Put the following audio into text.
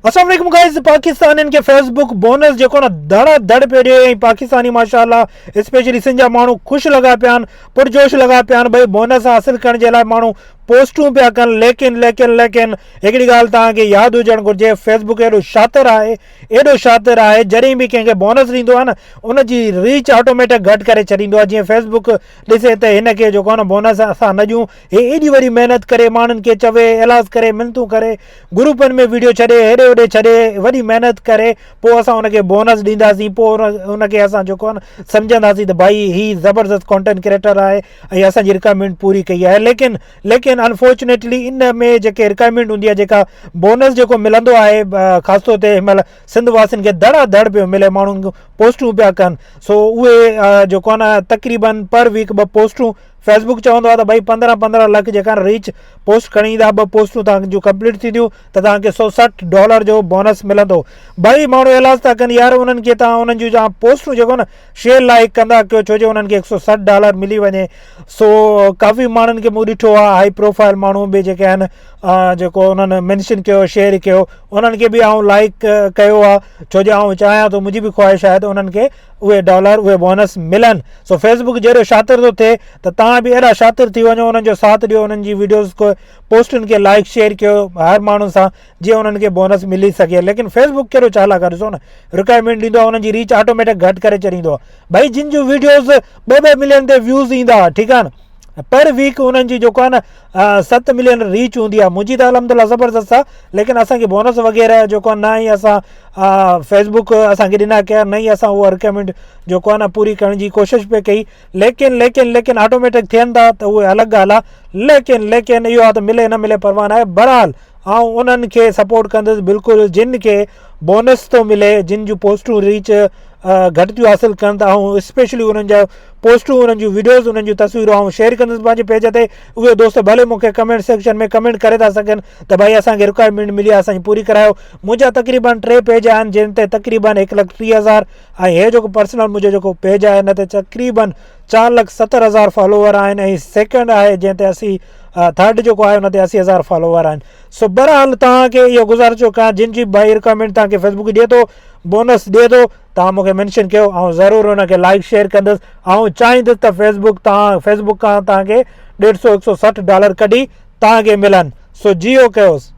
السلام عليڪم گائز پاڪستانين کي فيسبوڪ بونس جيڪو نه ڌڙا ڌڙ پيو ڏي ۽ پاڪستاني ماشاءالله اسپيشلي سنڌ جا ماڻهو خوش لڳا پيا آهن پرجوش لڳا پيا آهن ڀئي بونس حاصل ڪرڻ جي لاء ماڻهو پوسٽون پيا ڪن ليڪن ليڪن ليڪن هڪڙي ڳالهه توهان کي ياد هجڻ گهرجي فيسبوڪ ايڏو شاطر آهي ايڏو شاطر آهي جڏهن به ڪنهن کي بونس ڏيندو آهي نه ان جي ريچ آٽوميٽڪ گهٽ ڪري ڇڏيندو آهي جيئن فيسبوڪ ڏسي ته هن کي جيڪو آهي نه بونس اسان نه ڏيون هي ايڏي وڏي محنت ڪري ماڻهن کي چوي ايلاز ڪري منتون ڪري گروپن ۾ ويڊيو ڇڏي هيڏي هوڏي ڇڏي وڏي محنت ڪري پوء اسان ان کي بونس ڏينداسين پوء ان کي اسان جيڪو آهي نه سمجهنداسين ته ڀائي هي زبردست ڪانٽينٽ ڪريٽر آهي ۽ اسان جي رڪوائرمينٽ پوري ڪئي آهي ليڪن ليڪن انفارچونيٽلي ان ۾ جيڪي رڪوائرمينٽ هوندي آهي جيڪا بونس جيڪو ملندو آهي خاص طور تي هن مهل سنڌ واسين کي ڌڙا ڌڙ پيو ملي ماڻهن پوسٽون پيا ڪن سو اهي جيڪو آهي نه تقريبن پر ويڪ ٻه پوسٽون فيسبوڪ چوندو آهي ته ڀائي پندرهن پندرهن لک جيڪا ريچ پوسٽ کڻي ايندا ٻه پوسٽون توهان جون ڪمپليٽ ٿينديون ته توهان کي 160 ڊالر جو بونس ملندو ڀائي ماڻهو ايلاز ٿا ڪن يار انهن کي توهان انهن جون جا پوسٽون جيڪو نه شيئر لائڪ ڪندا ڪيو ڇو جو انهن کي 160 ڊالر ملي وڃي سو ڪافي ماڻهن کي مون ڏٺو آهي هائي پروفائل ماڻهو به جيڪي آهن جيڪو انهن مينشن ڪيو شيئر ڪيو انهن کي به آئون لائڪ ڪيو آهي ڇو جو آئون چاهيان ٿو منهنجي به خواهش آهي ته انهن کي اهي ڊالر اهي بونس ملن سو فيسبوڪ جهڙو شاطر ٿو ٿئي ته توهان به اهڙا شاطر ٿي وڃو انهن جو ساٿ ڏيو انهن جي ويڊيوز کو پوسٽن کي لائڪ شيئر ڪيو هر ماڻهن سان جيئن انهن کي بونس ملي سگهي ليڪن فيسبوڪ ڪهڙو چالاڪ آهي ڏسو نه رڪوائرمينٽ ڏيندو آهي انهن جي ريچ آٽوميٽڪ گهٽ ڪري ڇڏيندو آهي ڀائي جن جون ويڊيوز ٻه ٻه ملين تي ويوز ايندا ٺيڪ آهي نه پر ويڪ انهن جي جيڪو آهي نه 7 ملين ريچ هوندي آهي منهنجي ته الحمد لله زبردست آهي ليڪن اسان کي بونس وغيره جيڪو آهي نه ئي اسان فيسبوڪ اسان کي ڏنا ڪيا نه ئي اسان اها رڪوائرمينٽ جيڪو آهي نه پوري ڪرڻ جي ڪوشش پئي ڪئي ليڪن ليڪن ليڪن آٽوميٽڪ ٿين ٿا ته اهي الڳ ڳالهه آهي ليڪن ليڪن اهو آهي ته ملي نه ملي پرواهه نه آهي بهرحال آئون انهن کي سپورٽ ڪندس بلڪل جن کي بونس ٿو ملي جن جون پوسٽون ريچ گهٽ ٿيون حاصل ڪن ته آئون اسپيشلي انهن جا پوسٽون انهن جون ويڊيوز انهن جون تصويرون آئون شيئر ڪندس پنهنجي پيج تي اهي دوست ڀلي مون کي ڪمينٽ سيڪشن ۾ ڪمينٽ ڪري ٿا سگهن ته ڀائي اسان کي رڪوائرمينٽ ملي آهي اسان جي پوري ڪرايو منهنجا تقريبن ٽي پيج آهن جن تي تقريبن هڪ لک ٽيهه هزار ۽ هي جيڪو پرسنل منهنجو جيڪو پيج آهي ان تي تقريبن 4,70,000 فالوور آهن ۽ سيڪنڊ آهي جنهن تي اسي ٿرڊ جيڪو آهي ان تي 80,000 فالوور آهن سو بهرحال توهان کي اهو گذارش ٿو ڪيان جن جي ڀائي رڪوائرمينٽ توهان کي فيسبوڪ ڏئي ٿو بونس ڏئي ٿو توهان مون کي مينشن ڪيو آئون ضرور ان کي لائڪ شيئر ڪندس آئون چاهيندس ته فيسبوڪ تان فيسبوڪ کان توهان کي ڏيڍ سو هڪ سو 60 ڊالر ڪڍي توهان کي ملن سو جيو ڪيوس.